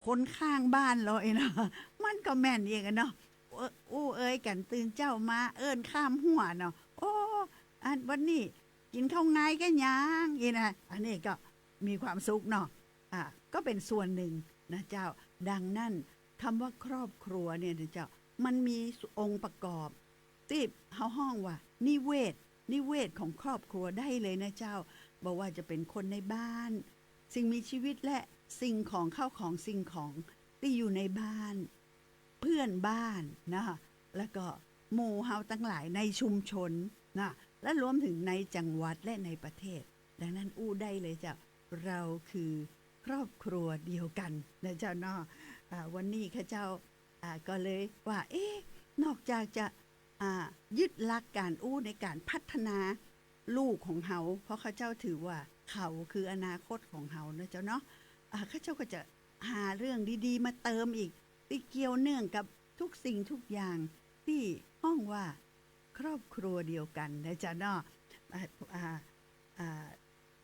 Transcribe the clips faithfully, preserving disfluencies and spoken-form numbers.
คนข้างบ้านลอยเนาะ มันก็แม่นอีกอะเนาะ เอ่อ อู้เอ่ยกั๋นตื่นเจ๊ามา เอิ้นข้ามหัวเนาะ โอ้ อันวันนี้กิ๋นข้าวงายกั๋นยัง อี้นะ อันนี้ก็มีความสุขเนาะ อ่า ก็เป๋นส่วนนึ่งนะเจ้า ดังนั้น กำว่าครอบครัวเนี่ยนะเจ้า มันมีองค์ประกอบ ตี้เฮาฮ้องว่านิเวศ นิเวศของครอบครัวได้เลยนะเจ้า บ่ว่าจะเป๋นคนในบ้าน สิ่งมีชีวิตและสิ่งของ ข้าวของสิ่งของตี้อยู่ในบ้าน เปื้อนบ้านนะ แล้วก็หมู่เฮาตังหลายในชุมชนนะ และรวมเถิงในจังหวัดและในประเทศ ดังนั้นอู้ได้เลยเจ้า เฮาคือครอบครัวเดียวกั๋นนะเจ้าเนาะ อ่า วันนี้ข้าเจ้า อ่า ก็เลยว่า เอ๊ะ นอกจากจะ อ่า ยึดหลักก๋านอู้ในก๋านพัฒนาลูกของเฮา เพราะข้าเจ้าถือว่าเขาคืออนาคตของเฮานะเจ้าเนาะ อ่า ข้าเจ้าก็จะหาเรื่องดีๆ มาเติมอีก ตี้เกี่ยวเนื่องกับทุกสิ่งทุกอย่างตี้ฮ้องว่าครอบครัวเดียวกั๋นนะเจ้าเนาะ อ่า อ่า อ่า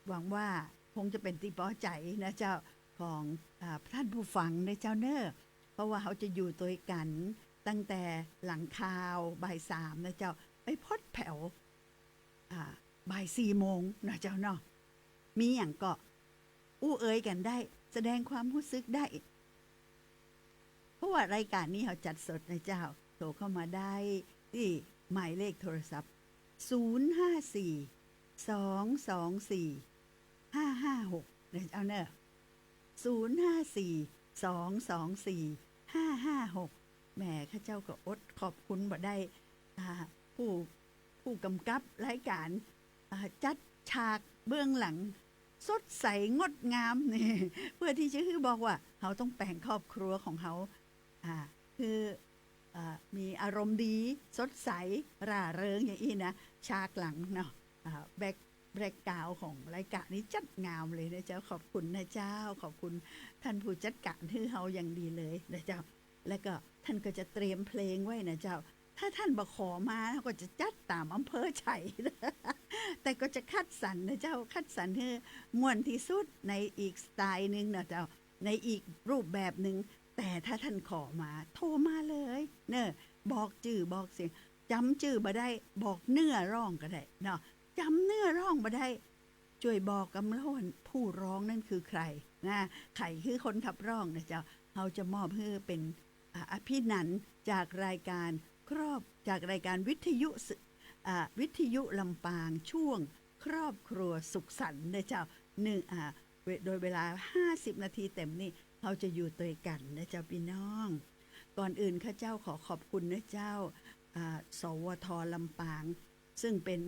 หวังว่าคงจะเป๋นตี้ปอใจ๋นะเจ้า ของ อ่า ท่านผู้ฟังนะเจ้าเน่อ เพราะว่าเฮาจะอยู่ตวยกั๋นตั้งแต่หลังข่าวบ่ายสามนะเจ้า ไปพดแผว อ่า บ่ายสี่โมงนะเจ้าเนาะ มีหยังก็อู้เอ่ยกั๋นได้ แสดงความฮู้สึกได้ เพราะว่ารายก๋านนี้เฮาจัดสดนะเจ้า โทรเข้ามาได้ตี้หมายเลขโทรศัพท์ ศูนย์ห้าสี่ สองสองสี่ ห้าห้าหก นะเจ้าเน่อ ศูนย์ห้าสี่ สองสองสี่ ห้าห้าหก แหม ข้าเจ้าก็อดขอบคุณบ่ได้ อ่า ผู้ ผู้กำกับรายก๋าน อ่า จัดฉากเบื้องหลัง สดใสงดงามนี่ เพื่อตี้จะหื้อบอกว่า เฮาต้องแป๋งครอบครัวของเฮา อ่า คือ อ่า มีอารมณ์ดี สดใส ร่าเริงอย่างอี้นะ ฉากหลังเนาะ อ่า แบ็ค แบ็คกราวนด์ของรายก๋านนี้จัดงามเลยนะเจ้า ขอบคุณนะเจ้า ขอบคุณท่านผู้จัดก๋านหื้อเฮาอย่างดีเลยนะเจ้า แล้วก็ท่านก็จะเตรียมเพลงไว้นะเจ้า ถ้าท่านบ่ขอมา เฮาก็จะจัดต๋ามอำเภอใจ๋ แต่ก็จะคัดสรรนะเจ้า คัดสรรหื้อม่วนตี้สุดในอีกสไตล์นึ่งนะเจ้า ในอีกรูปแบบนึ่ง แต่ถ้าท่านขอมา โทรมาเลยเน่อ บอกจื้อบอกเสียง จ๋ำจื้อบ่ได้ บอกเนื้อร้องก็ได้เนาะ จ๋ำเนื้อร้องบ่ได้ จ้วยบอกกำโลนผู้ร้องนั้นคือใผนะ ใผคือคนขับร้องนะเจ้า เฮาจะมอบหื้อเป๋น อ่า อภินันท์จากรายก๋านครอบ จากรายก๋านวิทยุส- อ่า วิทยุลำปางช่วงครอบครัวสุขสันต์นะเจ้า นึ่ง อ่า เว- โดยเวลาห้าสิบนาทีเต็มนี่ เฮาจะอยู่ตวยกั๋นนะเจ้าปี้น้อง ก่อนอื่นข้าเจ้าขอขอบคุณนะเจ้า อ่า สวท ลำปาง ซึ่งเป๋น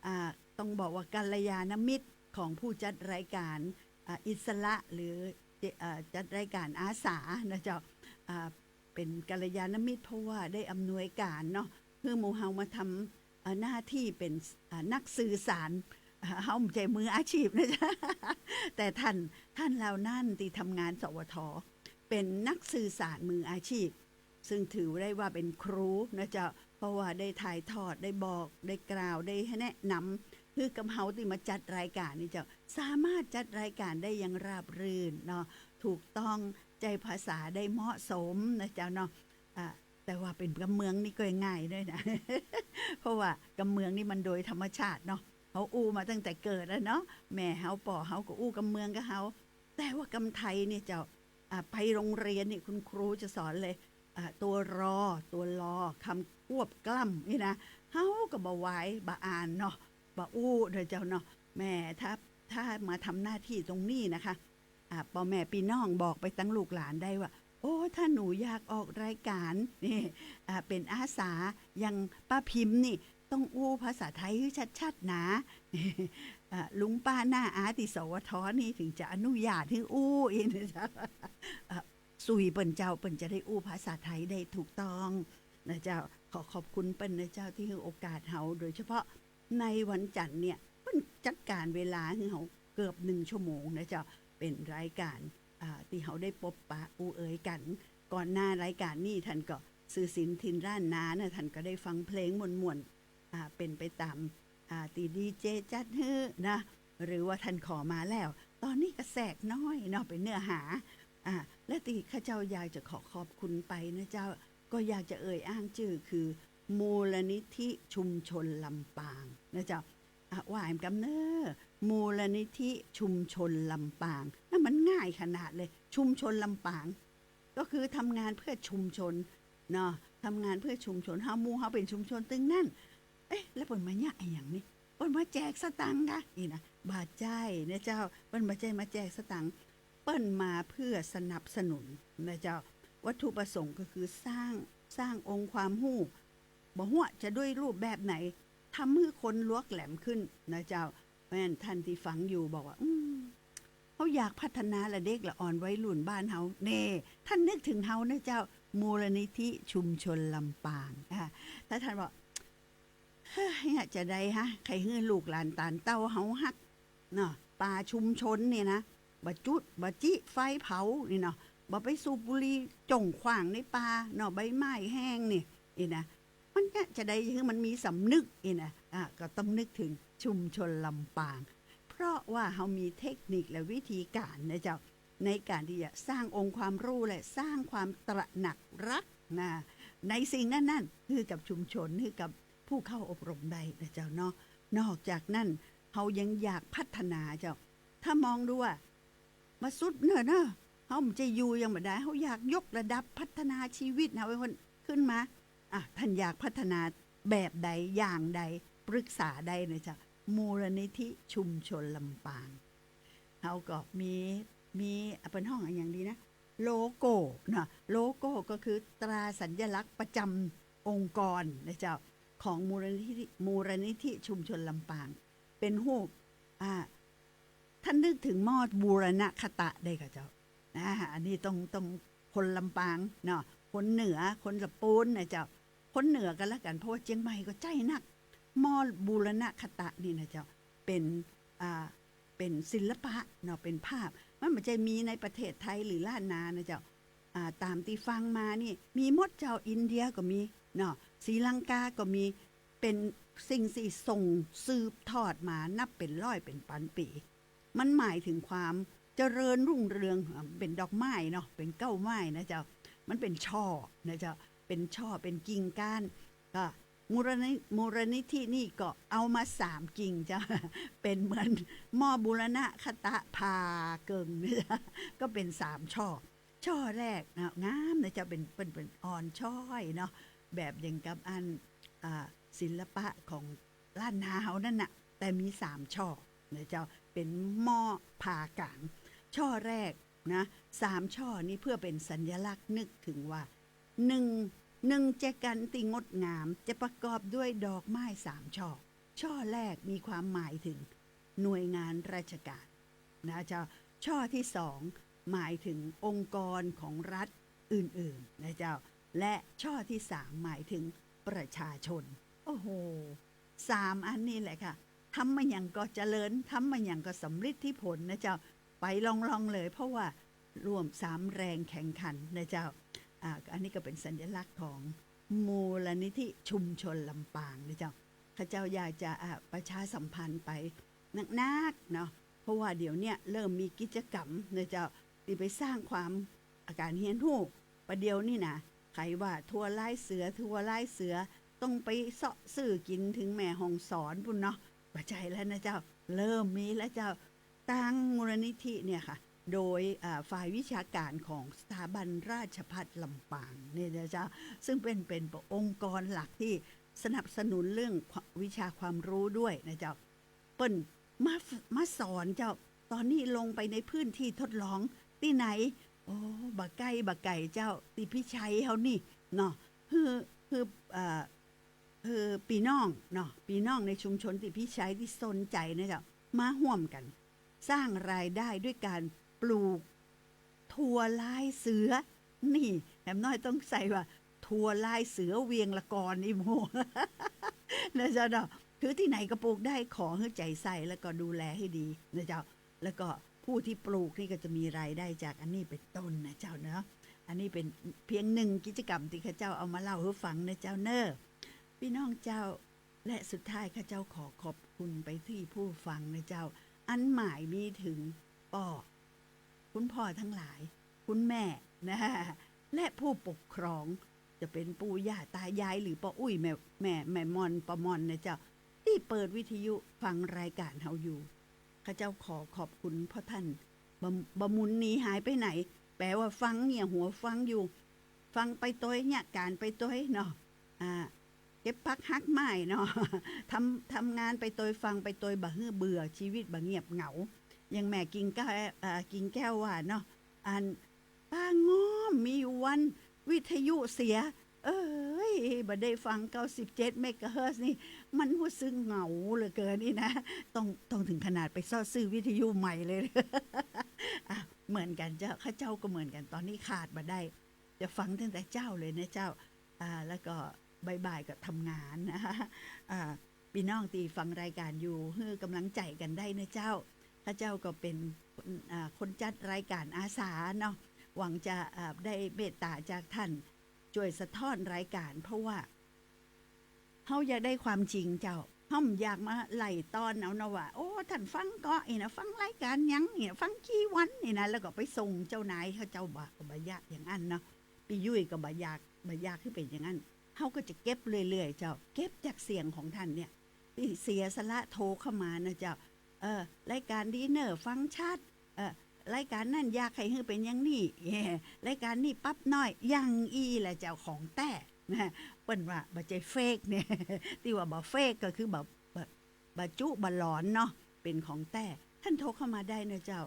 อ่า ต้องบอกว่ากัลยาณมิตรของผู้จัดรายก๋าน อ่า อิสระหรือ เอ่อ จัดรายก๋านอาสานะเจ้า อ่า เป๋นกัลยาณมิตรเพราะว่าได้อำนวยก๋านเนาะ หื้อหมู่เฮามาทำ เอ่อ หน้าตี้เป๋น อ่า นักสื่อสาร อ่า เฮาบ่ใจ้มืออาชีพนะเจ้า แต่ท่าน ท่านเหล่านั้นตี้ทำงาน สวท เป๋นนักสื่อสารมืออาชีพ ซึ่งถือได้ว่าเป๋นครูนะเจ้า เพราะว่าได้ถ่ายทอด ได้บอก ได้กล่าว ได้แนะนำ หื้อกับเฮาตี้มาจัดรายก๋านนี่เจ้า สามารถจัดรายก๋านได้อย่างราบรื่นเนาะ ถูกต้อง ใจ๊ภาษาได้เหมาะสมนะเจ้าเนาะ อ่า แต่ว่าเป๋นกำเมืองนี่ก็ง่ายด้วยนะ เพราะว่ากำเมืองนี่มันโดยธรรมชาติเนาะ เฮาอู้มาตั้งแต่เกิดแล้วเนาะ แม่เฮา ป้อเฮาก็อู้กำเมืองกับเฮา แต่ว่ากำไทยเนี่ยเจ้า อ่า ไปโรงเรียนนี่คุณครูจะสอนเลย อ่า ตัวรอ ตัวลอ คำควบกล้ำนี่นะ เฮาก็บ่ไหว บ่อ่านเนาะ บ่อู้เด้อเจ้าเนาะ แหม ถ้า ถ้ามาทำหน้าตี้ตรงนี้นะคะ อ่า ป้อแม่ปี้น้องบอกไปตังลูกหลานได้ว่า โอ้ ถ้าหนูอยากออกรายก๋านนี่ อ่า เป๋นอาสาอย่างป้าพิมพ์นี่ ต้องอู้ภาษาไทยหื้อชัดๆ นะ อ่า ลุงป้าน้าอาตี้ สวท นี่ เถิงจะอนุญาตหื้ออู้อี้นะเจ้า อ่า สุยเปิ้นเจ้า เปิ้นจะได้อู้ภาษาไทยได้ถูกต้องนะเจ้า ขอขอบคุณเปิ้นนะเจ้าตี้หื้อโอกาสเฮา โดยเฉพาะในวันจันทร์เนี่ย เปิ้นจัดก๋านเวลาหื้อเฮาเกือบนึ่งชั่วโมงนะเจ้า เป๋นรายก๋าน อ่า ตี้เฮาได้ปบปะอู้เอ่ยกั๋น ก่อนหน้ารายก๋านนี่ท่านก็ สื่อศิลป์ถิ่นล้านนานะ ท่านก็ได้ฟังเพลงม่วนๆ อ่า เป๋นไปต๋าม อ่า ตี้ดีเจจัดหื้อนะ หรือว่าท่านขอมาแล้ว ต๋อนนี้ก็แทรกน้อยเนาะ เป๋นเนื้อหา อ่า และตี้ข้าเจ้าอยากจะขอขอบคุณไปนะเจ้า ก็อยากจะเอ่ยอ้างจื้อคือ มูลนิธิชุมชนลำปางนะเจ้า อ่ะ ว่าแอมกำเน้อ มูลนิธิชุมชนลำปาง นั่นมันง่ายขนาดเลย ชุมชนลำปาง ก็คือทำงานเพื่อชุมชนเนาะ ทำงานเพื่อชุมชน เฮาหมู่เฮาเป๋นชุมชนตึงนั้น เอ๊ะ แล้วเปิ้นมาเยียะอะหยังนี่ เปิ้นมาแจกสตางค์กา อี้นะ บ่ใจ้นะเจ้า เปิ้นบ่ใจ้มาแจกสตางค์ เปิ้นมาเพื่อสนับสนุนนะเจ้า วัตถุประสงค์ก็คือสร้าง สร้างองค์ความฮู้ บ่ฮู้จะด้วยรูปแบบไหน ทำหื้อคนลวกแหลมขึ้นนะเจ้า เพราะฉะนั้นต้านตี้ฟังอยู่บอกว่า อืม เฮาอยากพัฒนาละเด็กละอ่อนวัยรุ่นบ้านเฮา เน่ ต้านนึกเถิงเฮานะเจ้า มูลนิธิชุมชนลำปาง อ่า ถ้าต้านบอก เฮ้ย จะใดฮะ ใค่หื้อลูกหลานต๋านเต้าเฮาฮักเนาะ ป่าชุมชนนี่นะ บ่จุด บ่จิไฟเผานี่เนาะ บ่ไปสูบบุหรี่จ้งขว้างในป่าเนาะ ใบไม้แห้งนี่ อี้นะ มันจะใดหื้อมันมีสำนึก อี้นะ อ่ะ ก็ต้องนึกเถิงชุมชนลำปาง เพราะว่าเฮามีเทคนิคและวิธีการนะเจ้า ในการตี้จะสร้างองค์ความฮู้และสร้างความตระหนักรักนะ ในสิ่งนั้นๆ หื้อกับชุมชน หื้อกับผู้เข้าอบรมได้นะเจ้าเนาะ นอกจากนั้น เฮายังอยากพัฒนาเจ้า ถ้ามองดูว่า บ่สุดเน่อเนาะ เฮาบ่จะอยู่อย่างบ่ได้ เฮาอยากยกระดับพัฒนาชีวิตเฮาให้มันขึ้นมา อ่ะ ต้านอยากพัฒนาแบบใด อย่างใด ปรึกษาได้นะเจ้า มูลนิธิชุมชนลำปาง เฮาก็มี มี อ่ะ เปิ้นฮ้องอะหยังดีนะ โลโก้เนาะ โลโก้ก็คือตราสัญลักษณ์ประจำองค์กรนะเจ้า ของมูลนิธิ มูลนิธิชุมชนลำปาง เป๋นฮูป อ่า ต้านนึกเถิงหม้อบูรณคตะได้ก่อเจ้า อ่า อันนี้ต้อง ต้องคนลำปางเนาะ คนเหนือ คนสะปูนนะเจ้า คนเหนือก็แล้วกั๋น เพราะว่าเจียงใหม่ก็ใจ๊นัก หม้อบูรณคตะนี่นะเจ้า เป๋น อ่า เป๋นศิลปะเนาะ เป๋นภาพ มันบ่ใจ้มีในประเทศไทยหรือล้านนานะเจ้า อ่า ต๋ามตี้ฟังมานี่ มีหมดเจ้า อินเดียก็มีเนาะ ศรีลังกาก็มี เป๋นสิ่งตี้ส่งสืบทอดมานับเป๋นร้อยเป๋นปันปี๋ มันหมายเถิงความเจริญรุ่งเรือง อ่า เป๋นดอกไม้เนาะ เป๋นเก๊าไม้นะเจ้า มันเป๋นช่อนะเจ้า เป๋นช่อ เป๋นกิ่งก้าน ก็มูลนิ มูลนิธินี่ก็เอามาสามกิ่งเจ้า เป๋นเหมือนหม้อบูรณคตะผ่าเกิ่ง ก็เป๋นสามช่อ ช่อแรกนะ งามนะเจ้า เป๋น เป๋น เป๋นอ่อนช้อยเนาะ แบบอย่างกับอัน อ่า ศิลปะของล้านนาเฮานั่นน่ะ แต่มีสามช่อนะเจ้า เป๋นหม้อผ่ากลาง ช่อแรกนะ สามช่อนี้เพื่อเป๋นสัญลักษณ์นึกเถิงว่า หนึ่ง หนึ่งแจกันตี้งดงาม จะประกอบด้วยดอกไม้สามช่อ ช่อแรกมีความหมายเถิงหน่วยงานราชการนะเจ้า ช่อที่สองหมายเถิงองค์กรของรัฐอื่นๆ นะเจ้า และช่อที่สามหมายเถิงประชาชน โอ้โห สามอันนี้แหละค่ะ ทำมาหยังก็เจริญ ทำมาหยังก็สำริดที่ผลนะเจ้า ไปล่องๆ เลย เพราะว่าร่วมสามแรงแข่งขันนะเจ้า อ่า อันนี้ก็เป๋นสัญลักษณ์ของมูลนิธิชุมชนลำปางนะเจ้า ข้าเจ้าอยากจะ อ่า ประชาสัมพันธ์ไปนักๆ เนาะ เพราะว่าเดี๋ยวเนี้ยเริ่มมีกิจกรรมนะเจ้า ตี้ไปสร้างความ อาการเฮียนฮู้ ประเดี๋ยวนี้นะ ใผว่าทัวร์ลายเสือ ทัวร์ลายเสือ ต้องไปเซาะซื้อกิ๋นเถิงแม่ฮ่องสอนปู๊นเนาะ บ่ใจ้แล้วนะเจ้า เริ่มมีแล้วเจ้า ตางมูลนิธิเนี่ยค่ะ โดย อ่า ฝ่ายวิชาการของสถาบันราชภัฏลำปางเนี่ยนะเจ้า ซึ่งเป๋น เป๋นองค์กรหลักตี้สนับสนุนเรื่องวิชาความรู้ด้วยนะเจ้า เปิ้นมา มาสอนเจ้า ต๋อนนี้ลงไปในพื้นที่ทดลองตี้ไหน โอ้ บ่ใก้บ่ไก๋เจ้า ตี้พิชัยเฮานี่เนาะ หื้อ หื้อ เอ่อ หื้อปี้น้องเนาะ ปี้น้องในชุมชนตี้พิชัยตี้สนใจ๋นะเจ้า มาฮ่วมกั๋น สร้างรายได้ด้วยก๋านปลูก ถั่วลายเสือ นี่ แหมน้อยต้องใส่ว่า ถั่วลายเสือเวียงละกอนอีกหมู่ นะเจ้าเนาะ คือตี้ไหนก็ปลูกได้ ขอหื้อใจ๋ใส่แล้วก็ดูแลหื้อดีนะเจ้า แล้วก็ผู้ตี้ปลูกนี่ก็จะมีรายได้จากอันนี้เป๋นต้นนะเจ้าเนาะ อันนี้เป๋นเพียงหนึ่งกิจกรรมตี้ข้าเจ้าเอามาเล่าหื้อฟังนะเจ้าเน่อ ปี้น้องเจ้า และสุดท้ายข้าเจ้าขอขอบคุณไปตี้ผู้ฟังนะเจ้า อันหมายมีเถิงป้อ คุณป้อตังหลาย คุณแม่นะ และผู้ปกครอง จะเป๋นปู่ย่าตายายหรือป้ออุ๊ยแม่ แม่ แม่ม่อนป้อม่อนนะเจ้า ตี้เปิดวิทยุฟังรายก๋านเฮาอยู่ ข้าเจ้าขอขอบคุณเพราะท่านบ่ บ่หมุนหนีหายไปไหน แป๋ว่าฟังเงี่ยหัวฟังอยู่ ฟังไปตวยเนี่ยก๋านไปตวยเนาะ อ่า เก็บผักหักไม้เนาะ ทำ ทำงานไปตวยฟังไปตวย บ่หื้อเบื่อ ชีวิตบ่เงียบเหงา อย่างแม่กิ่งแก้ว เอ่อ กิ่งแก้วว่าเนาะ อัน ป้าง้อม มีอยู่วันวิทยุเสีย เอ้ย บ่ได้ฟัง เก้าสิบเจ็ดเมกะเฮิรตซ์นี่ มันฮู้สึกเหงาเหลือเกินนี่นะ ต้อง ต้องถึงขนาดไปเซาะซื้อวิทยุใหม่เลย อ่ะ เหมือนกั๋นเจ้า ข้าเจ้าก็เหมือนกั๋น ต๋อนนี้ขาดบ่ได้ จะฟังตั้งแต่เจ๊าเลยนะเจ้า อ่า แล้วก็บ่ายๆ ก็ทำงานนะ อ่า ปี้น้องตี้ฟังรายก๋านอยู่ หื้อก๋ำลังใจ๋กั๋นได้นะเจ้า ข้าเจ้าก็เป๋น อ่า คนจัดรายก๋านอาสาเนาะ หวังจะ อ่า ได้เมตต๋าจากท่าน จ้วยสะท้อนรายก๋าน เพราะว่า เฮาอยากได้ความจริงเจ้า เฮาบ่อยากมาไล่ต้อนเอาเนาะว่า โอ้ ท่านฟังเกาะอี้นะ ฟังรายก๋านหยังอี้นะ ฟังกี่วันอี้นะ แล้วก็ไปส่งเจ้านาย ข้าเจ้าบ่ บ่อยากอย่างอั้นเนาะ ปี้ยุ้ยก็บ่อยาก บ่อยากหื้อเป๋นอย่างอั้น เฮาก็จะเก็บเรื่อยๆ เจ้า เก็บจากเสียงของท่านเนี่ย ตี้เสียสละโทรเข้ามานะเจ้า เออ รายก๋านดีเน่อ ฟังชัด เออ รายก๋านนั้นอยากหื้อหื้อเป๋นอย่างนี้ รายก๋านนี้ปรับน้อย อย่างอี้แหละเจ้า ของแต๊นะ เปิ้นว่าบ่ใจ้เฟกเนี่ย ตี้ว่าบ่เฟกก็คือบ่ บ่ บ่จุบ่หลอนเนาะ เป๋นของแต๊ ท่านโทรเข้ามาได้นะเจ้า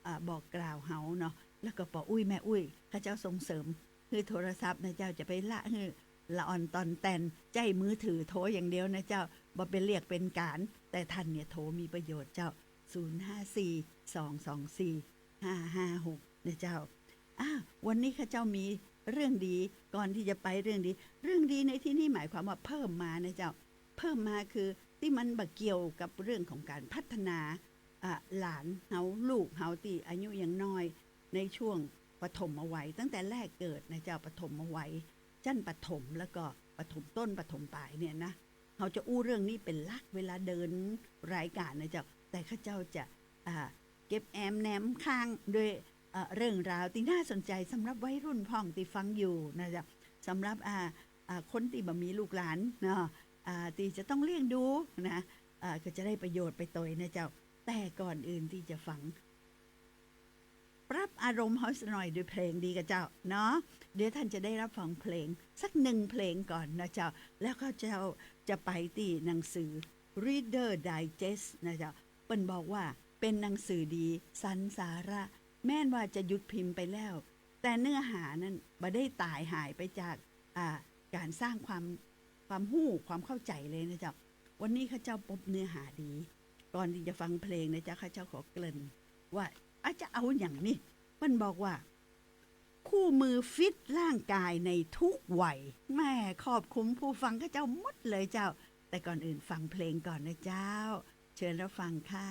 อ่า บอกกล่าวเฮาเนาะ แล้วก็ป้ออุ๊ยแม่อุ๊ย ข้าเจ้าส่งเสริม หื้อโทรศัพท์นะเจ้า จะไปละหื้อละอ่อนต่อนแตน ใจ๊มือถือโทรอย่างเดียวนะเจ้า บ่เป๋นเรียกเป๋นก๋าน แต่ท่านเนี่ยโทรมีประโยชน์เจ้า ศูนย์ห้าสี่ สองสองสี่ ห้าห้าหก นะเจ้า อ่า วันนี้ข้าเจ้ามีเรื่องดี ก่อนตี้จะไปเรื่องดี เรื่องดีในตี้นี่หมายความว่าเพิ่มมานะเจ้า เพิ่มมาคือตี้มันบ่เกี่ยวกับเรื่องของก๋านพัฒนา อ่า หลานเฮา ลูกเฮาตี้อายุยังน้อย ในช่วงปฐมวัย ตั้งแต่แรกเกิดนะเจ้า ปฐมวัย จั้นประถม แล้วก็ประถมต้น ประถมปลายเนี่ยนะ เฮาจะอู้เรื่องนี้เป๋นหลักเวลาเดินรายก๋านนะเจ้า แต่ข้าเจ้าจะ อ่า เก็บแอมแนมข้างด้วย เอ่อ เรื่องราวตี้น่าสนใจ๋สำหรับวัยรุ่นพ่องตี้ฟังอยู่นะเจ้า สำหรับ อ่า อ่า คนตี้บ่มีลูกหลานเนาะ อ่า ตี้จะต้องเลี้ยงดูนะ อ่า ก็จะได้ประโยชน์ไปตวยนะเจ้า แต่ก่อนอื่นตี้จะฟัง ปรับอารมณ์เฮาสักหน่อยด้วยเพลงดีก่าเจ้าเนาะ เดี๋ยวท่านจะได้รับฟังเพลงสักหนึ่งเพลงก่อนนะเจ้า แล้วข้าเจ้าจะไปตี้หนังสือ Reader Digest นะเจ้า เปิ้นบอกว่าเป๋นหนังสือดี สรรสาระ แม้นว่าจะหยุดพิมพ์ไปแล้ว แต่เนื้อหานั้นบ่ได้ต๋ายหายไปจาก อ่า ก๋านสร้างความ ความฮู้ ความเข้าใจ๋เลยนะเจ้า วันนี้ข้าเจ้าปบเนื้อหาดี ก่อนตี้จะฟังเพลงนะเจ้า ข้าเจ้าขอเกริ่นว่า อาจจะเอาอย่างนี้ เปิ้นบอกว่า คู่มือฟิตร่างกายในทุกวัย แหม ขอบคุณผู้ฟังข้าเจ้าหมดเลยเจ้า แต่ก่อนอื่นฟังเพลงก่อนนะเจ้า เชิญรับฟังค่ะ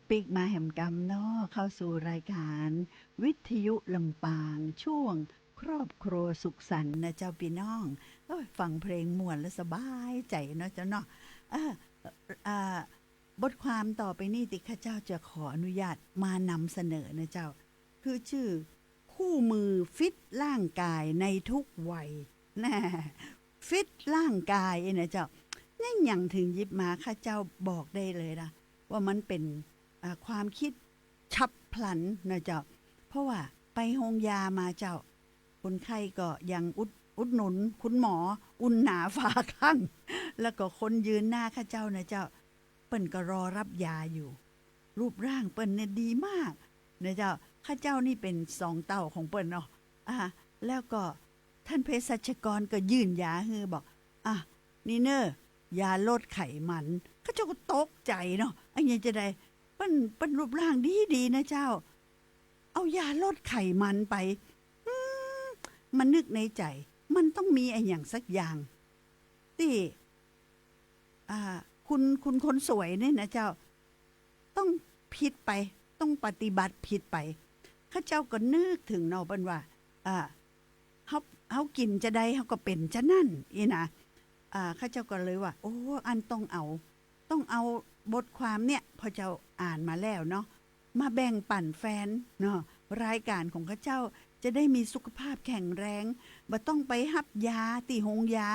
ปิ๊กมาแหมกำเนาะ เข้าสู่รายการวิทยุลำปาง ช่วงครอบครัวสุขสันต์นะเจ้าปี้น้อง โอ๊ย ฟังเพลงม่วนแล้วสบายใจ๋เนาะเจ้าเนาะ เออ อ่า บทความต่อไปนี้ตี้ข้าเจ้าจะขออนุญาตมานำเสนอนะเจ้า คือจื้อ คู่มือฟิตร่างกายในทุกวัย แน่ ฟิตร่างกายนะเจ้า เนี่ย หยังเถิงหยิบมา ข้าเจ้าบอกได้เลยนะ ว่ามันเป๋น อ่า ความกึ๊ดฉับพลันนะเจ้า เพราะว่าไปโฮงยามาเจ้า คนไข้ก็ยังอุด อุดหนุนคุณหมอ อุ่นหนาฝาข้าง แล้วก็คนยืนหน้าข้าเจ้านะเจ้า เปิ้นก็รอฮับยาอยู่ รูปร่างเปิ้นเนี่ยดีมากนะเจ้า ข้าเจ้านี่เป๋นสองเต้าของเปิ้นเนาะ อ่า แล้วก็ต้านเภสัชกรก็ยื่นยาหื้อ บอก อ่ะ นี่เน่อ ยาลดไขมัน ข้าเจ้าก็ตกใจ๋เนาะ อะหยังจาใด เปิ้น เปิ้นรูปร่างดีๆ นะเจ้า เอายาลดไขมันไป อืม มานึกในใจ๋ มันต้องมีอะหยังสักอย่าง ตี้ อ่า คุณ คุณคนสวยเนี่ยนะเจ้า ต้องผิดไป ต้องปฏิบัติผิดไป ข้าเจ้าก็นึกเถิงเนาะ เปิ้นว่า อ่า เฮา เฮากิ๋นจาใด เฮาก็เป๋นจานั้น อี้นะ อ่า ข้าเจ้าก็เลยว่า โอ้ อันต้องเอา ต้องเอาบทความเนี่ย พ่อเจ้าอ่านมาแล้วเนาะ มาแบ่งปั๋นแฟนเนาะ รายการของข้าเจ้าจะได้มีสุขภาพแข็งแรง บ่ต้องไปฮับยาตี้โฮงยา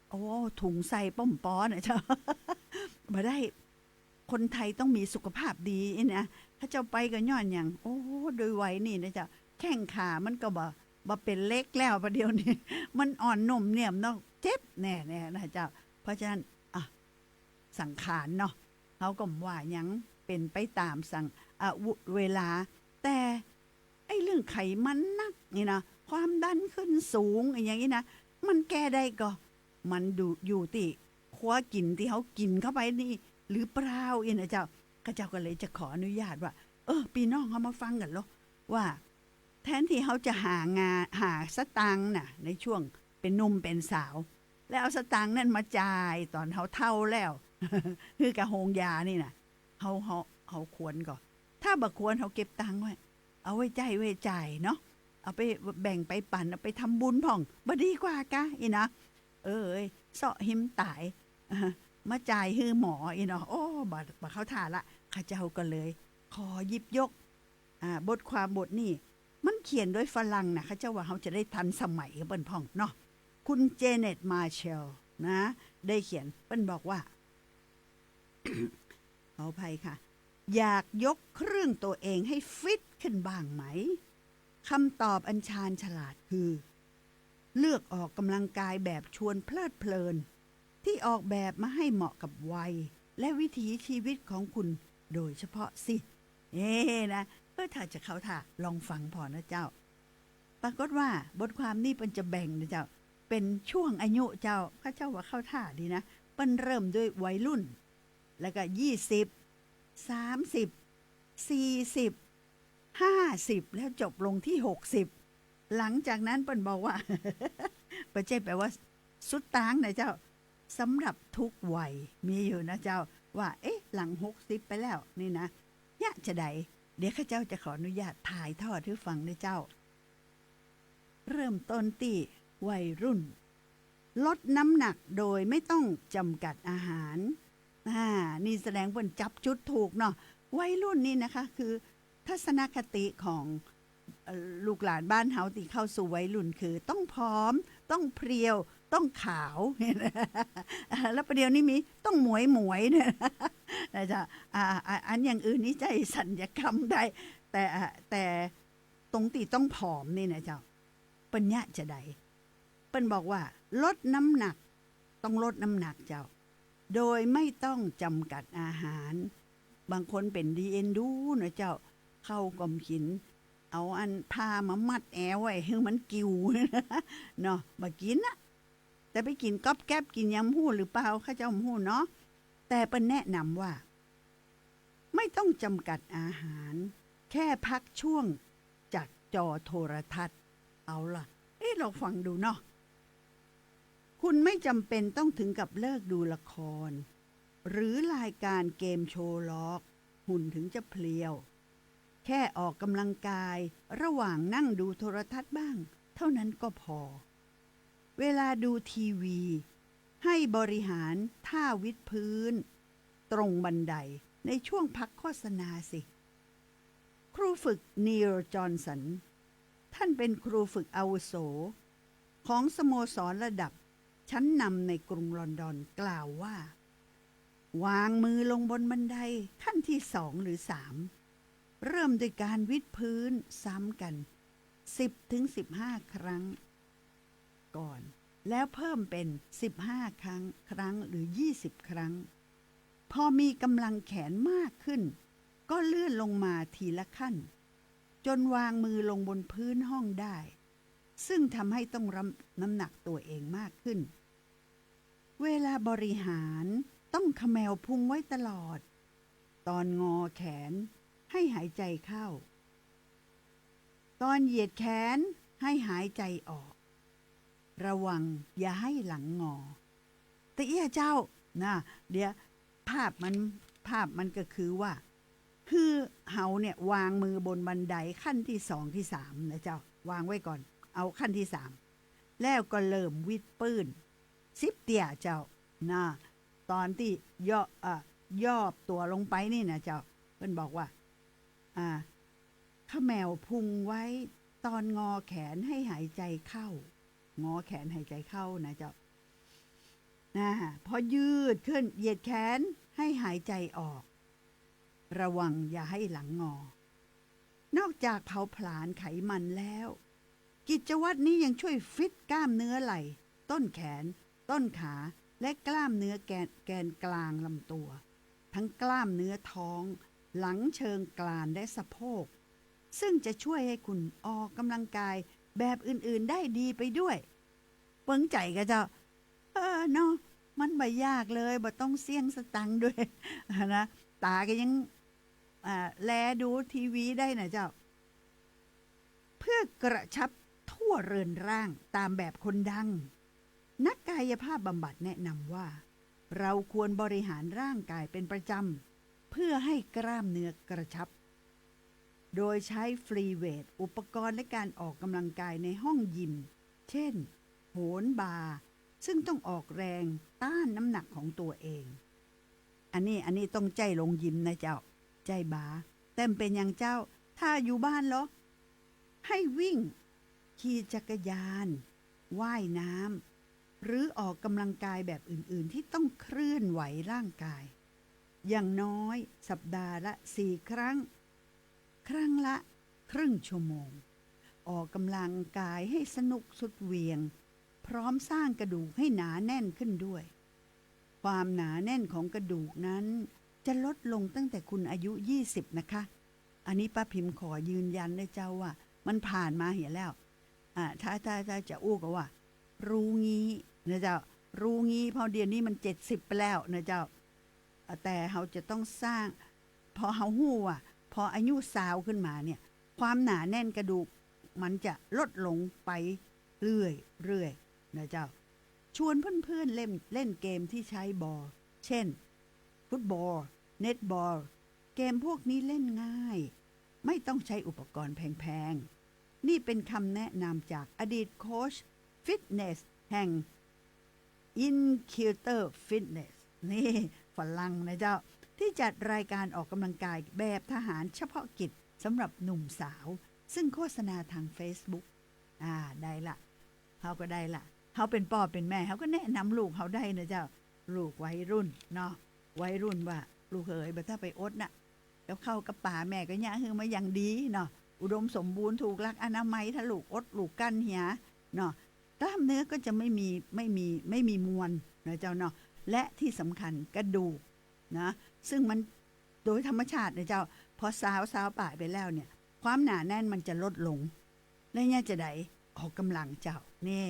โอ้ ถุงใส่ป้อมปอนะเจ้า บ่ได้ คนไทยต้องมีสุขภาพดีนะ ข้าเจ้าไปก็ย้อนหยัง โอ้ โดยวัยนี้นะเจ้า แข้งขามันก็บ่ บ่เป๋นเหล็กแล้ว บ่าเดี่ยวนี้ มันอ่อนนุ่มเนียมเนาะ เจ็บแน่ๆ นะเจ้า เพราะฉะนั้น อ่ะ สังขารเนาะ เฮาก็บ่ว่าหยัง เป๋นไปต๋ามสัง อ่ะ วุ เวลา แต่ ไอ้เรื่องไขมันนักนี่นะ ความดันขึ้นสูง อะหยังอี้นะ มันแก้ได้ก่อ มันดู อยู่ตี้ครัวกิ๋นตี้เฮากิ๋นเข้าไปนี่หรือเปล่า อี้นะเจ้า ข้าเจ้าก็เลยจะขออนุญาตว่า เออ ปี้น้องเฮามาฟังกั๋นลอ ว่า แทนตี้เฮาจะหางาน หาสตางค์น่ะ ในช่วงเป๋นหนุ่มเป๋นสาว แล้วเอาสตางค์นั้นมาจ่ายต๋อนเฮาเฒ่าแล้ว หื้อกับโฮงยานี่น่ะ เฮา เฮา เฮาควรก่อ ถ้าบ่ควร เฮาเก็บตังค์ไว้ เอาไว้ใจ๊ไว้จ่ายเนาะ เอาไปแบ่งไปปั๋น เอาไปทำบุญพ่อง บ่ดีกว่ากา อี้นะ เอ้ย เซาะหิมต๋าย มาจ่ายหื้อหมอ อี้เนาะ โอ้ บ่ บ่เข้าท่าละ ข้าเจ้าก็เลย ขอหยิบยก อ่า บทความบทนี้ มันเขียนโดยฝรั่งน่ะ ข้าเจ้าว่าเฮาจะได้ทันสมัยกับเปิ้นพ่องเนาะ คุณเจเน็ต มาร์เชลนะ ได้เขียน เปิ้นบอกว่า ขออภัยค่ะ อยากยกเครื่องตัวเองให้ฟิตขึ้นบ้างไหม คำตอบอันชาญฉลาดคือ เลือกออกกำลังกายแบบชวนเพลิดเพลิน ที่ออกแบบมาให้เหมาะกับวัย และวิถีชีวิตของคุณโดยเฉพาะสิ เอ๊ะนะ เออ ถ้าจะเข้าท่า ลองฟังผ่อนะเจ้า ปรากฏว่าบทความนี้เปิ้นจะแบ่งนะเจ้า เป๋นช่วงอายุเจ้า ข้าเจ้าว่าเข้าท่าดีนะ เปิ้นเริ่มด้วยวัยรุ่น แล้วก็ยี่สิบ สามสิบ สี่สิบ ห้าสิบ แล้วจบลงตี้หกสิบ หลังจากนั้นเปิ้นบอกว่า บ่ใจ้แป๋ว่าสุดตางนะเจ้า สำหรับทุกวัยมีอยู่นะเจ้า ว่า เอ๊ะ หลังหกสิบไปแล้วนี่นะ เยียะจาใด เดี๋ยวข้าเจ้าจะขออนุญาตถ่ายทอดหื้อฟังนะเจ้า เริ่มต้นตี้วัยรุ่น ลดน้ำหนักโดยไม่ต้องจำกัดอาหาร อ่า นี่แสดงเปิ้นจับจุดถูกเนาะ วัยรุ่นนี่นะคะ คือทัศนคติของ เอ่อ ลูกหลานบ้านเฮาตี้เข้าสู่วัยรุ่นคือต้องผอม ต้องเพรียว ต้องขาว แล้วประเดี๋ยวนี้มีต้องหมวยๆ เนี่ย นะเจ้า อ่า อ่า อันอย่างอื่นนี่ใจ๊สัญญกรรมได้ แต่ อ่า แต่ตรงตี้ต้องผอมนี่นะเจ้า เปิ้นเยียะจาใด เปิ้นบอกว่าลดน้ำหนัก ต้องลดน้ำหนักเจ้า โดยไม่ต้องจำกัดอาหาร บางคนเป๋นดีเอ็นดูนะเจ้า ข้าวก็บ่กิ๋น เอาอันผ้ามามัดแอวไว้หื้อมันกิ่ว เนาะ บ่กิ๋นนะ แต่ไปกิ๋นก๊อบแก๊บกิ๋นหยังบ่ฮู้หรือเปล่า ข้าเจ้าบ่ฮู้เนาะ แต่เปิ้นแนะนำว่า ไม่ต้องจำกัดอาหาร แค่พักช่วงจากจอโทรทัศน์ เอาล่ะ เอ๊ะ ลองฟังดูเนาะ คุณไม่จำเป็นต้องถึงกับเลิกดูละคร หรือรายการเกมโชว์หรอก หุ่นถึงจะเพรียว แค่ออกกำลังกายระหว่างนั่งดูโทรทัศน์บ้าง เท่านั้นก็พอ เวลาดูทีวี ให้บริหารท่าวิดพื้น ตรงบันไดในช่วงพักโฆษณาสิ ครูฝึกนีล จอห์นสัน ท่านเป็นครูฝึกอาวุโส ของสโมสรระดับชั้นนำในกรุงลอนดอนกล่าวว่า วางมือลงบนบันไดขั้นที่สองหรือสาม เริ่มด้วยการวิดพื้นซ้ำกัน สิบถึงสิบห้า ครั้งก่อน แล้วเพิ่มเป็น สิบห้า ครั้ง ครั้งหรือ ยี่สิบ ครั้ง พอมีกำลังแขนมากขึ้น ก็เลื่อนลงมาทีละขั้น จนวางมือลงบนพื้นห้องได้ ซึ่งทำให้ต้องรับน้ำหนักตัวเองมากขึ้น เวลาบริหารต้องเขมวพุงไว้ตลอด ตอนงอแขนให้หายใจเข้า ตอนเหยียดแขนให้หายใจออก ระวังอย่าให้หลังงอ ตะเอี้ยเจ้า นะ เดี๋ยว ภาพมัน ภาพมันก็คือว่า คือเฮาเนี่ย วางมือบนบันไดขั้นที่สองที่สามนะเจ้า วางไว้ก่อน เอาขั้นที่สาม แล้วก็เริ่มวิดปื้น สิบเตื้อเจ้า นะ ตอนตี้ย่อ เอ่อ ยอบตั๋วลงไปนี่นะเจ้า เปิ้นบอกว่า อ่า เขมวพุงไว้ ตอนงอแขนให้หายใจเข้า งอแขนหายใจเข้านะเจ้า นะ พอยืดขึ้น เหยียดแขนให้หายใจออก ระวังอย่าให้หลังงอ นอกจากเผาผลาญไขมันแล้ว กิจวัตรนี้ยังช่วยฟิตกล้ามเนื้อไหล่ ต้นแขน ต้นขา และกล้ามเนื้อแกน แกนกลางลำตัว ทั้งกล้ามเนื้อท้อง หลังเชิงกรานและสะโพก ซึ่งจะช่วยให้คุณออกกำลังกายแบบอื่นๆได้ดีไปด้วย เปิงใจ๋ก่ะเจ้า เออเนาะ มันบ่ยากเลย บ่ต้องเสี้ยงสตังค์ด้วย นะ ต๋าก็ยัง อ่า แลดูทีวีได้นะเจ้า เพื่อกระชับทั่วเรือนร่างตามแบบคนดัง นักกายภาพบำบัดแนะนำว่า เราควรบริหารร่างกายเป็นประจำ เพื่อให้กล้ามเนื้อกระชับ โดยใช้ฟรีเวท อุปกรณ์และการออกกำลังกายในห้องยิม เช่น โหนบาร์ ซึ่งต้องออกแรงต้านน้ำหนักของตัวเอง อันนี้ อันนี้ต้องใจ้ลงยิมนะเจ้า ใจ้บาร์ แต่บ่เป๋นหยังเจ้า ถ้าอยู่บ้านลอ ให้วิ่ง ขี่จักรยาน ว่ายน้ำ หรือออกกำลังกายแบบอื่นๆ ที่ต้องเคลื่อนไหวร่างกาย อย่างน้อยสัปดาห์ละสี่ครั้ง ครั้งละครึ่งชั่วโมง ออกกำลังกายให้สนุกสุดเหวี่ยง พร้อมสร้างกระดูกให้หนาแน่นขึ้นด้วย ความหนาแน่นของกระดูกนั้นจะลดลงตั้งแต่คุณอายุยี่สิบนะคะ อันนี้ป้าพิมขอยืนยันนะเจ้าว่ามันผ่านมาเหียแล้ว อ่า ถ้า ถ้า ถ้าจะอู้ก็ว่า ฮู้งี้นะเจ้า ฮู้งี้ เพราะเดี๋ยวนี้มันเจ็ดสิบไปแล้วนะเจ้า อ่า แต่เฮาจะต้องสร้าง พอเฮาฮู้ว่า พออายุซาวขึ้นมาเนี่ย ความหนาแน่นกระดูกมันจะลดลงไปเรื่อยๆ นะเจ้า ชวนเพื่อนๆ เล่น เล่นเกมที่ใช้บอล เช่น ฟุตบอล เน็ตบอล เกมพวกนี้เล่นง่าย ไม่ต้องใช้อุปกรณ์แพงๆ นี่เป็นคำแนะนำจากอดีตโค้ชฟิตเนสแห่ง Inculture Fitness นี่ฝรั่งนะเจ้า ที่จัดรายการออกกำลังกายแบบทหารเฉพาะกิจสำหรับหนุ่มสาว ซึ่งโฆษณาทางเฟซบุ๊ก อ่า ได้ละ เฮาก็ได้ละ เฮาเป๋นป้อเป๋นแม่ เฮาก็แนะนำลูกเฮาได้นะเจ้า ลูกวัยรุ่นเนาะ วัยรุ่นว่า ลูกเอ๋ย บ่ถ้าไปอดน่ะ กับข้าวกับป๋าแม่ก็เยียะหื้อมาอย่างดีเนาะ อุดมสมบูรณ์ ถูกหลักอนามัย ถ้าลูกอดลูกกั้นเหียเนาะ กล้ามเนื้อก็จะไม่มี ไม่มี ไม่มีมวลนะเจ้าเนาะ และที่สำคัญกระดูกนะ ซึ่งมันโดยธรรมชาตินะเจ้า พอซาว ซาวป๋ายไปแล้วเนี่ย ความหนาแน่นมันจะลดลง และเยียะจะไดออกกำลังเจ้า แน่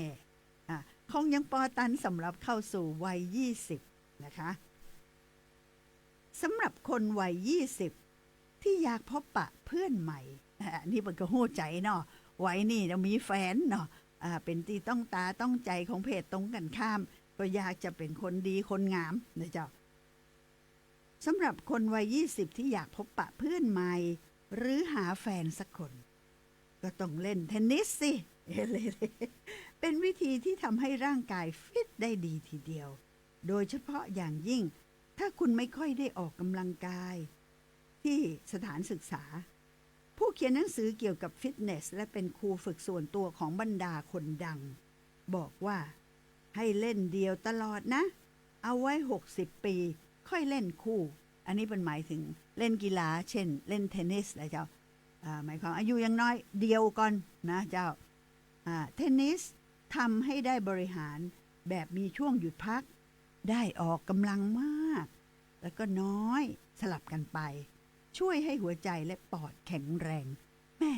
อ่ะ คงยังปอตันสำหรับเข้าสู่วัยยี่สิบนะคะ สำหรับคนวัยยี่สิบที่อยากพบปะเพื่อนใหม่ อ่ะ นี่เปิ้นก็ฮู้ใจ๋เนาะ วัยนี้จะมีแฟนเนาะ อ่า เป๋นตี้ต้องตาต้องใจ๋ของเพศตรงกันข้าม ก็อยากจะเป๋นคนดีคนงามนะเจ้า สำหรับคนวัย ยี่สิบ ที่อยากพบปะเพื่อนใหม่ หรือหาแฟนสักคน ก็ต้องเล่นเทนนิสสิ เป็นวิธีที่ทำให้ร่างกายฟิตได้ดีทีเดียว โดยเฉพาะอย่างยิ่ง ถ้าคุณไม่ค่อยได้ออกกำลังกาย ที่สถานศึกษา ผู้เขียนหนังสือเกี่ยวกับฟิตเนส และเป็นครูฝึกส่วนตัวของบรรดาคนดัง บอกว่า ให้เล่นเดี่ยวตลอดนะ เอาไว้ หกสิบ ปี ค่อยเล่นคู่ อันนี้เป็นหมายถึงเล่นกีฬา เช่น เล่นเทนนิสนะเจ้า อ่า หมายความอายุยังน้อย เดี่ยวก่อนนะเจ้า อ่า เทนนิสทำให้ได้บริหารแบบมีช่วงหยุดพัก ได้ออกกำลังมาก แล้วก็น้อย สลับกันไป ช่วยให้หัวใจและปอดแข็งแรง แม่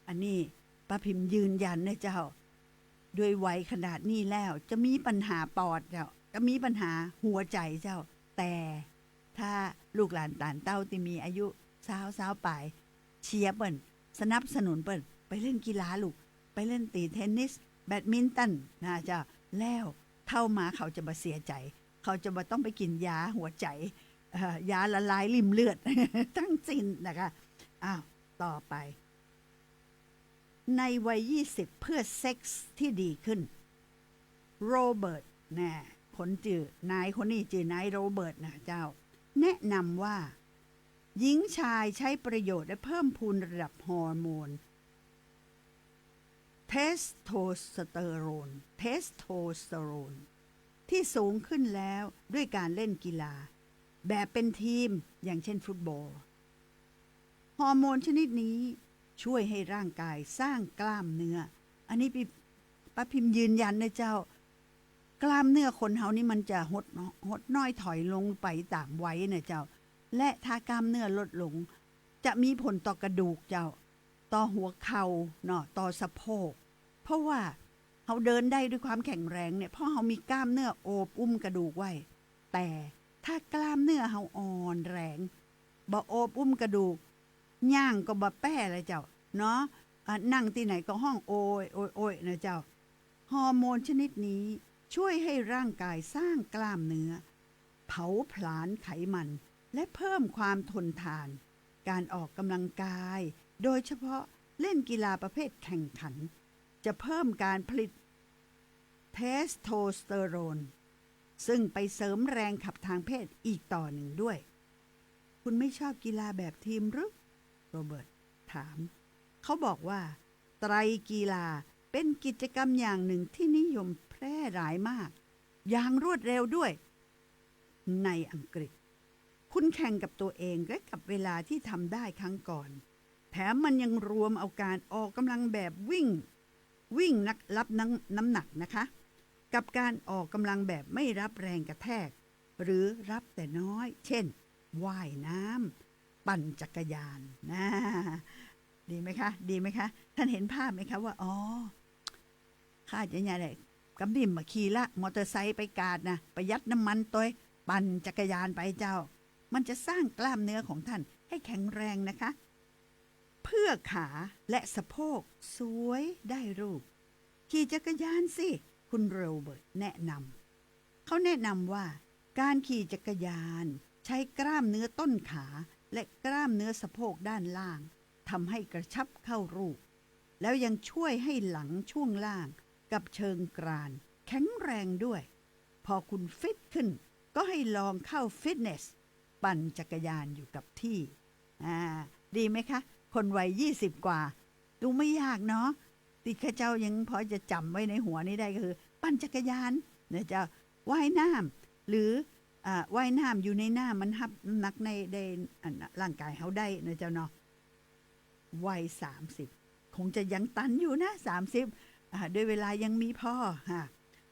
อันนี้ป้าพิมยืนยันนะเจ้า ด้วยวัยขนาดนี้แล้ว จะมีปัญหาปอดเจ้า จะมีปัญหาหัวใจเจ้า แต่ถ้าลูกหลานต้านเต้าตี้มีอายุซาว ซาวป๋าย เชียร์เปิ้น สนับสนุนเปิ้น ไปเล่นกีฬาลูก ไปเล่นตีเทนนิส แบดมินตันนะเจ้า แล้วเฒ่ามาเขาจะบ่เสียใจ๋ เขาจะบ่ต้องไปกิ๋นยาหัวใจ๋ เอ่อ ยาละลายริ่มเลือด ทั้งสิ้นนะคะ อ้าว ต่อไป ในวัย ยี่สิบ เพื่อเซ็กส์ที่ดีขึ้น โรเบิร์ต แน่ คนจื้อ นายคนนี้จื้อนายโรเบิร์ตนะเจ้า แนะนำว่า หญิงชายใช้ประโยชน์และเพิ่มพูนระดับฮอร์โมน เทสโทสเตอโรน เทสโทสเตอโรน ที่สูงขึ้นแล้วด้วยการเล่นกีฬา แบบเป็นทีม อย่างเช่นฟุตบอล ฮอร์โมนชนิดนี้ช่วยให้ร่างกายสร้างกล้ามเนื้อ อันนี้พี่ ป้าพิมยืนยันนะเจ้า กล้ามเนื้อคนเฮานี่มันจะหด หดน้อยถอยลงไปต๋ามวัยนะเจ้า และถ้ากล้ามเนื้อลดลง จะมีผลต่อกระดูกเจ้า ต่อหัวเข่าเนาะ ต่อสะโพก เพราะว่าเฮาเดินได้ด้วยความแข็งแรงเนี่ย เพราะเฮามีกล้ามเนื้อโอบอุ้มกระดูกไว้ แต่ถ้ากล้ามเนื้อเฮาอ่อนแรง บ่โอบอุ้มกระดูก ย่างก็บ่แป้ละเจ้า เนาะ อ่ะ นั่งตี้ไหนก็ฮ้องโอย โอย โอยนะเจ้า ฮอร์โมนชนิดนี้ช่วยให้ร่างกายสร้างกล้ามเนื้อ เผาผลาญไขมัน และเพิ่มความทนทาน การออกกำลังกาย โดยเฉพาะเล่นกีฬาประเภทแข่งขัน จะเพิ่มการผลิตเทสโทสเตอโรน ซึ่งไปเสริมแรงขับทางเพศอีกต่อหนึ่งด้วย คุณไม่ชอบกีฬาแบบทีมหรือ โรเบิร์ตถาม เขาบอกว่า ไตรกีฬาเป็นกิจกรรมอย่างหนึ่งที่นิยมแพร่หลายมาก อย่างรวดเร็วด้วย ในอังกฤษ คุณแข่งกับตัวเองและกับเวลาที่ทำได้ครั้งก่อน แถมมันยังรวมเอาการออกกำลังแบบวิ่ง วิ่งนัก รับน้ำ น้ำหนักนะคะ กับการออกกำลังแบบไม่รับแรงกระแทก หรือรับแต่น้อย เช่น ว่ายน้ำ ปั่นจักรยาน นะ ดีไหมคะ ดีไหมคะ ท่านเห็นภาพไหมคะว่า อ๋อ ข้าจะเนี่ยแหละ กำบิ่มมาขี่ละ มอเตอร์ไซค์ไปกาดนะ ประหยัดน้ำมันตวย ปั่นจักรยานไปเจ้า มันจะสร้างกล้ามเนื้อของท่านให้แข็งแรงนะคะ เพื่อขาและสะโพกสวยได้รูป ขี่จักรยานสิ คุณโรเบิร์ตแนะนำ เขาแนะนำว่า การขี่จักรยานใช้กล้ามเนื้อต้นขาและกล้ามเนื้อสะโพกด้านล่าง ทำให้กระชับเข้ารูป แล้วยังช่วยให้หลังช่วงล่างกับเชิงกรานแข็งแรงด้วย พอคุณฟิตขึ้น ก็ให้ลองเข้าฟิตเนส ปั่นจักรยานอยู่กับที่ อ่า ดีไหมคะ คนวัย ยี่สิบ กว่า ดูไม่ยากเนาะ ตี้ข้าเจ้ายังพอจะจ๋ำไว้ในหัวนี้ได้ก็คือ ปั่นจักรยานนะเจ้า ว่ายน้ำ หรือ อ่า ว่ายน้ำอยู่ในน้ำมันฮับน้ำหนักใน ได้ อัน ร่างกายเฮาได้นะเจ้าเนาะ วัย สามสิบ คงจะยังตันอยู่นะ สามสิบ อ่า ด้วยเวลายังมีพอ ฮะ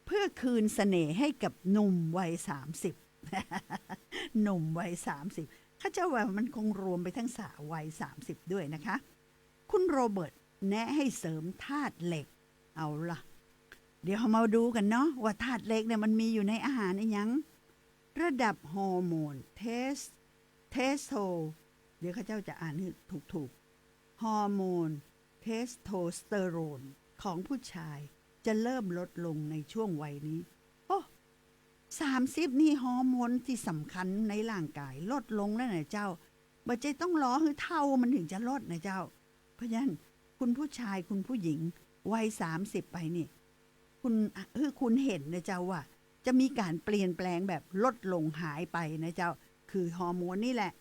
เพื่อคืนเสน่ห์ให้กับหนุ่มวัย สามสิบ หนุ่มวัย สามสิบ ข้าเจ้าว่ามันคงรวมไปทั้งสาววัย สามสิบ ด้วยนะคะ คุณโรเบิร์ตแนะให้เสริมธาตุเหล็ก เอาล่ะ เดี๋ยวเฮามาดูกั๋นเนาะ ว่าธาตุเหล็กเนี่ยมันมีอยู่ในอาหารอะหยัง ระดับฮอร์โมนเทส เทสโท เดี๋ยวข้าเจ้าจะอ่านให้ถูกๆ ฮอร์โมนเทสโทสเตอโรนของผู้ชายจะเริ่มลดลงในช่วงวัยนี้ โอ้ สามสิบนี่ฮอร์โมนตี้สำคัญในร่างกายลดลงแล้วนะเจ้า บ่ใจ้ต้องรอหื้อเฒ่ามันถึงจะลดนะเจ้า เพราะฉะนั้นคุณผู้ชายคุณผู้หญิงวัยสามสิบไปนี่ คุณ หื้อคุณหันนะเจ้าว่า จะมีก๋านเปลี่ยนแปลงแบบลดลงหายไปนะเจ้า คือฮอร์โมนนี่แหละ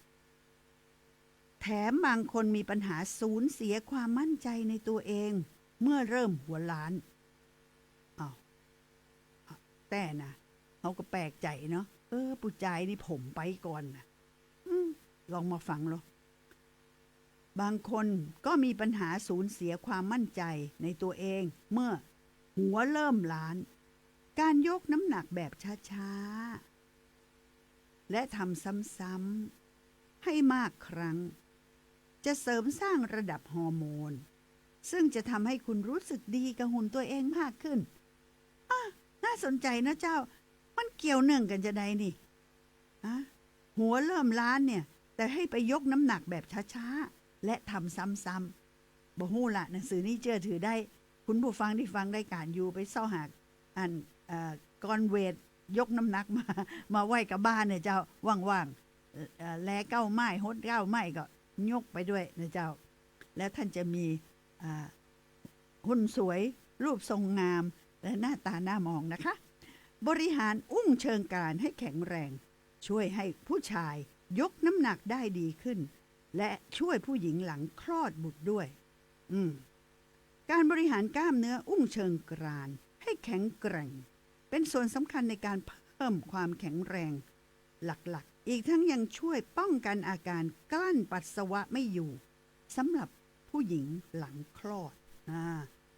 แถมบางคนมีปัญหาสูญเสียความมั่นใจในตัวเอง เมื่อเริ่มหัวล้าน อ้าว แต่นะ เฮาก็แปลกใจ๋เนาะ เออ ผู้จายนี่ผมไปก่อนนะ อืม ลองมาฟังเนาะ บางคนก็มีปัญหาสูญเสียความมั่นใจในตัวเอง เมื่อหัวเริ่มล้าน การยกน้ำหนักแบบช้าๆ และทำซ้ำๆ ให้มากครั้ง จะเสริมสร้างระดับฮอร์โมน ซึ่งจะทำให้คุณรู้สึกดีกับหุ่นตัวเองมากขึ้น อ่ะ น่าสนใจ๋นะเจ้า มันเกี่ยวเนื่องกั๋นจาใดนี่ อะ หัวเริ่มล้านเนี่ย แต่ให้ไปยกน้ำหนักแบบช้าๆ และทำซ้ำๆ บ่ฮู้ละ หนังสือนี้เจื้อถือได้ คุณผู้ฟังตี้ฟังรายก๋านอยู่ไปเซาะหา อัน เอ่อ ก้อนเวทยกน้ำหนักมา มาไว้กับบ้านเนี่ยเจ้า ว่างๆ เอ่อ แล่เก๊าไม้ หดเก๊าไม้ก็ยกไปด้วยนะเจ้า แล้วท่านจะมี อ่า หุ่นสวย รูปทรงงาม และหน้าตาน่ามองนะคะ บริหารอุ้งเชิงกรานให้แข็งแรง ช่วยให้ผู้ชายยกน้ำหนักได้ดีขึ้น และช่วยผู้หญิงหลังคลอดบุตรด้วย อืม การบริหารกล้ามเนื้ออุ้งเชิงกรานให้แข็งแกร่ง เป็นส่วนสำคัญในการเพิ่มความแข็งแรงหลักๆ อีกทั้งยังช่วยป้องกันอาการกลั้นปัสสาวะไม่อยู่ สำหรับผู้หญิงหลังคลอด อ่า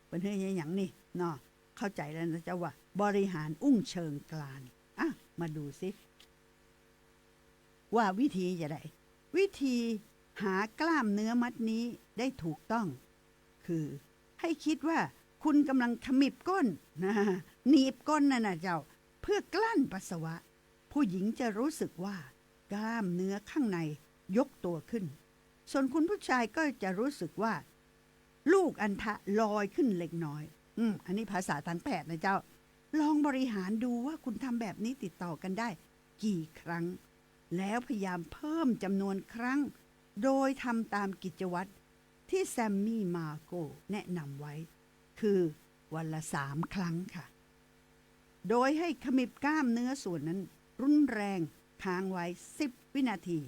เปิ้นเฮ็ดอะหยังนี่เนาะ เข้าใจ๋แล้วนะเจ้าว่า บริหารอุ้งเชิงกราน อ่ะ มาดูสิ ว่าวิธีจะใด วิธีหากล้ามเนื้อมัดนี้ได้ถูกต้อง คือให้คิดว่าคุณกำลังขมิบก้นนะ หนีบก้นนั่นน่ะเจ้า เพื่อกลั้นปัสสาวะ ผู้หญิงจะรู้สึกว่ากล้ามเนื้อข้างในยกตัวขึ้น ส่วนคุณผู้ชายก็จะรู้สึกว่า ลูกอัณฑะลอยขึ้นเล็กน้อย อืม อันนี้ภาษาตางแพทย์นะเจ้า ลองบริหารดูว่าคุณทำแบบนี้ติดต่อกันได้กี่ครั้ง แล้วพยายามเพิ่มจำนวนครั้ง โดยทำตามกิจวัตรที่แซมมี่มาโกแนะนำไว้ คือวันละสามครั้งค่ะ โดยให้ขมิบกล้ามเนื้อส่วนนั้นรุนแรง ค้างไว้สิบวินาที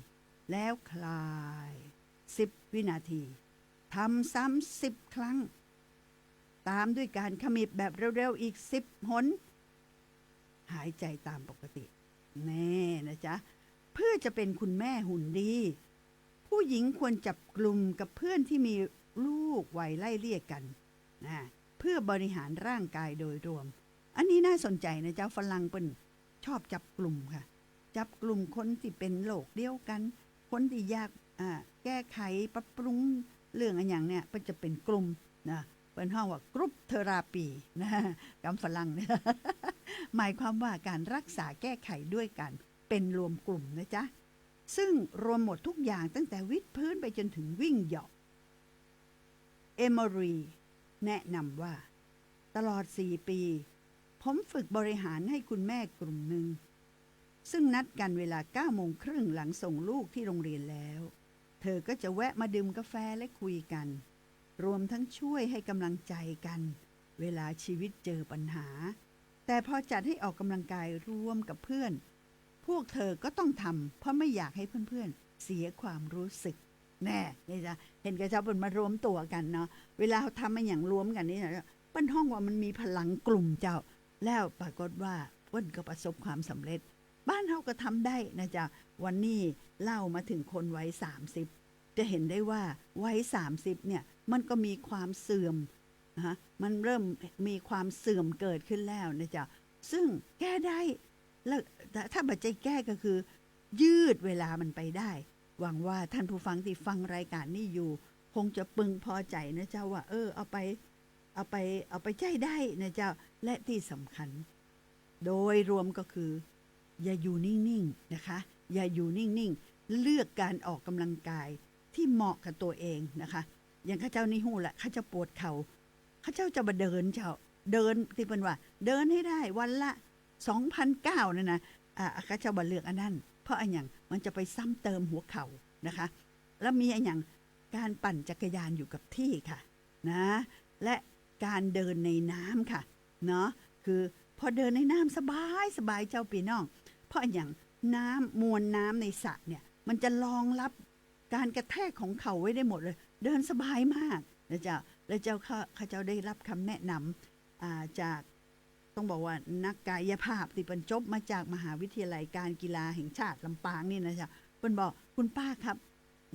แล้วคลายสิบวินาที ทำซ้ำสิบครั้ง ตามด้วยการขมิบแบบเร็วๆ อีกสิบหน หายใจ๋ตามปกติ แน่นะจ๊ะ เพื่อจะเป็นคุณแม่หุ่นดี ผู้หญิงควรจับกลุ่มกับเพื่อนที่มีลูกวัยไล่เลี่ยกันนะ เพื่อบริหารร่างกายโดยรวม อันนี้น่าสนใจ๋นะเจ้า ฝรั่งเปิ้นชอบจับกลุ่มค่ะ จับกลุ่มคนตี้เป๋นโรคเดียวกั๋น คนตี้อยาก อ่า แก้ไขปรับปรุงเรื่องอะหยังเนี่ย เปิ้นจะเป๋นกลุ่มนะ เปิ้นฮ้องว่ากรุ๊ปเทอราปีนะ กำฝรั่งเนี่ย หมายความว่าการรักษาแก้ไขด้วยการเป๋นรวมกลุ่มนะจ๊ะ ซึ่งรวมหมดทุกอย่างตั้งแต่วิดพื้นไปจนถึงวิ่งเหยาะ เอมอรีแนะนำว่า ตลอดสี่ปี ผมฝึกบริหารให้คุณแม่กลุ่มหนึ่ง ซึ่งนัดกันเวลาเก้าโมงครึ่งหลังส่งลูกที่โรงเรียนแล้ว เธอก็จะแวะมาดื่มกาแฟและคุยกัน รวมทั้งช่วยให้กำลังใจกัน เวลาชีวิตเจอปัญหา แต่พอจัดให้ออกกำลังกายรวมกับเพื่อน พวกเธอก็ต้องทำ เพราะไม่อยากให้เพื่อนๆ เสียความรู้สึก แน่ นี่จ๊ะ หันก่อเจ้าเปิ้นมารวมตั๋วกั๋นเนาะ เวลาเฮาทำอะหยังรวมกั๋นนี่นะ เปิ้นฮ้องว่ามันมีพลังกลุ่มเจ้า แล้วปรากฏว่าเปิ้นก็ประสบความสำเร็จ บ้านเฮาก็ทำได้นะจ๊ะ วันนี้เล่ามาถึงคนวัยสามสิบ จะหันได้ว่าวัยสามสิบเนี่ย มันก็มีความเสื่อม นะฮะ มันเริ่มมีความเสื่อมเกิดขึ้นแล้วนะจ๊ะ ซึ่งแก้ได้ แล้วถ้าบ่ใจ้แก้ก็คือยืดเวลามันไปได้ หวังว่าท่านผู้ฟังตี้ฟังรายก๋านนี้อยู่ คงจะพึงพอใจ๋นะเจ้าว่า เออ เอาไป เอาไป เอาไปใจ๊ได้นะเจ้า และตี้สำคัญ โดยรวมก็คือ อย่าอยู่นิ่งๆ นะคะ อย่าอยู่นิ่งๆ เลือกการออกกำลังกายที่เหมาะกับตัวเองนะคะ อย่างข้าเจ้านี่ฮู้ละ ข้าเจ้าปวดเข่า ข้าเจ้าจะบ่เดินเจ้า เดินตี้เปิ้นว่า เดินให้ได้วันละ สองพันเก้า นั่นนะ อ่า ข้าเจ้าบ่เลือกอันนั้น เพราะอะหยัง มันจะไปซ้ำเติมหัวเข่านะคะ แล้วมีอะหยัง การปั่นจักรยานอยู่กับที่ค่ะ นะ และการเดินในน้ำค่ะ เนาะ คือพอเดินในน้ำสบายสบายเจ้าปี้น้อง เพราะอะหยัง น้ำ มวลน้ำในสระเนี่ย มันจะรองรับการกระแทกของเข่าไว้ได้หมดเลย เดินสบายมากนะเจ้า และเจ้าข้า ข้าเจ้าได้รับคำแนะนำ อ่า จาก ต้องบอกว่านักกายภาพตี้เปิ้นจบมาจากมหาวิทยาลัยการกีฬาแห่งชาติลำปางนี่นะเจ้า เปิ้นบอก "คุณป้าครับ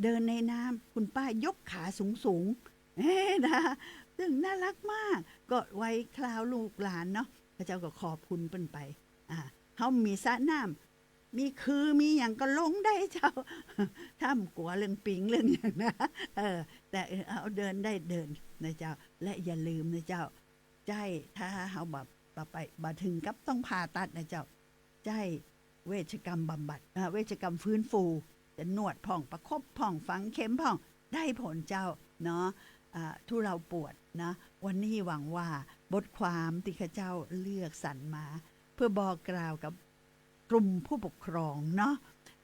เดินในน้ำ คุณป้ายกขาสูงๆ" เอ้ยนะ ซึ่งน่ารักมาก ก็ไว้คราวลูกหลานเนาะ ข้าเจ้าก็ขอบคุณเปิ้นไป อ่า เฮามีสระน้ำ มีคือ มีหยังก็ลงได้เจ้า ถ้าบ่กั๋วเรื่องปิงเรื่องหยังนะ เออ แต่ เออ เอาเดินได้เดินนะเจ้า และอย่าลืมนะเจ้า ใจ้ ถ้าเฮาบ่ บ่ไป บ่เถิงกับต้องผ่าตัดนะเจ้า ใจ้เวชกรรมบำบัด เอ่อ เวชกรรมฟื้นฟู จะนวดพ่อง ประคบพ่อง ฝังเข็มพ่อง ได้ผลเจ้าเนาะ อ่า ทุเลาปวดนะ วันนี้หวังว่าบทความตี้ข้าเจ้าเลือกสรรมา เพื่อบอกกล่าวกับกลุ่มผู้ปกครองเนาะ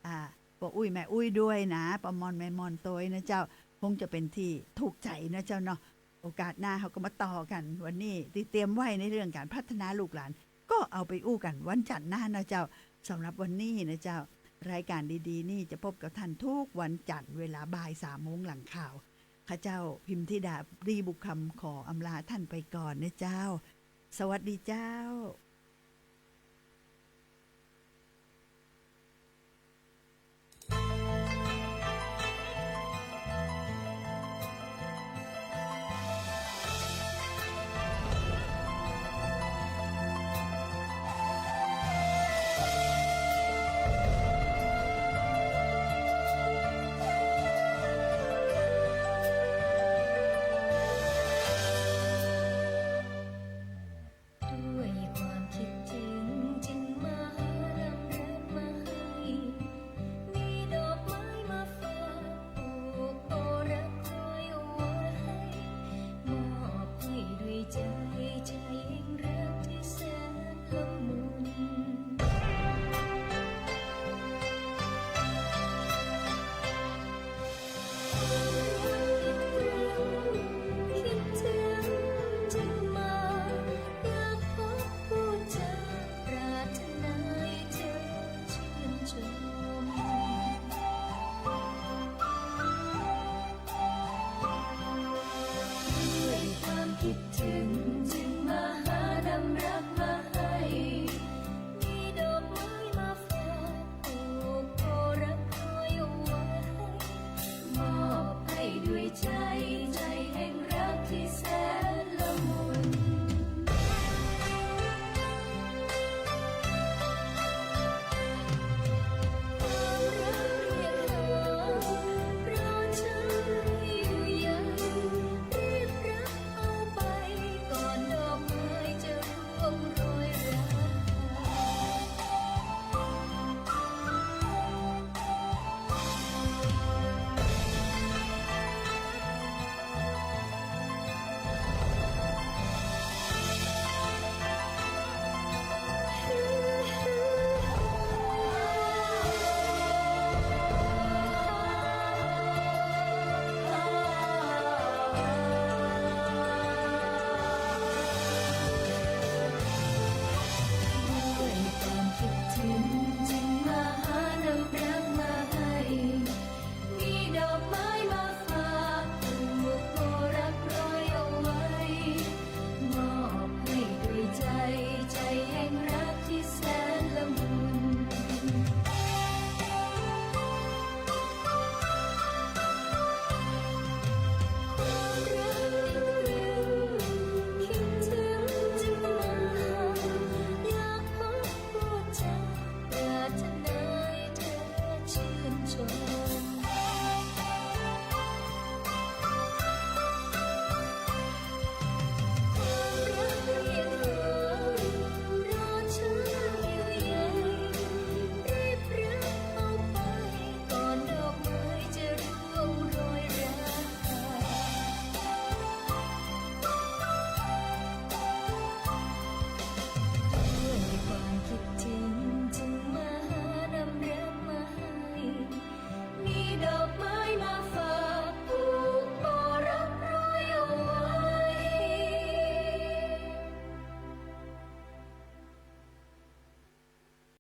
อ่า ป้ออุ๊ยแม่อุ๊ยด้วยนะ ป้อม่อนแม่ม่อนตวยนะเจ้า คงจะเป๋นตี้ถูกใจ๋นะเจ้าเนาะ โอกาสหน้าเฮาก็มาต่อกั๋น วันนี้ตี้เตรียมไว้ในเรื่องก๋านพัฒนาลูกหลาน ก็เอาไปอู้กั๋นวันจันทร์หน้านะเจ้า สำหรับวันนี้นะเจ้า รายก๋านดีๆ นี่จะพบกับต้านทุกวันจันทร์เวลาบ่ายสามโมงหลังข่าว ข้าเจ้าพิมธิดา ดีบุญคำ ขออำลาต้านไปก่อนนะเจ้า สวัสดีเจ้า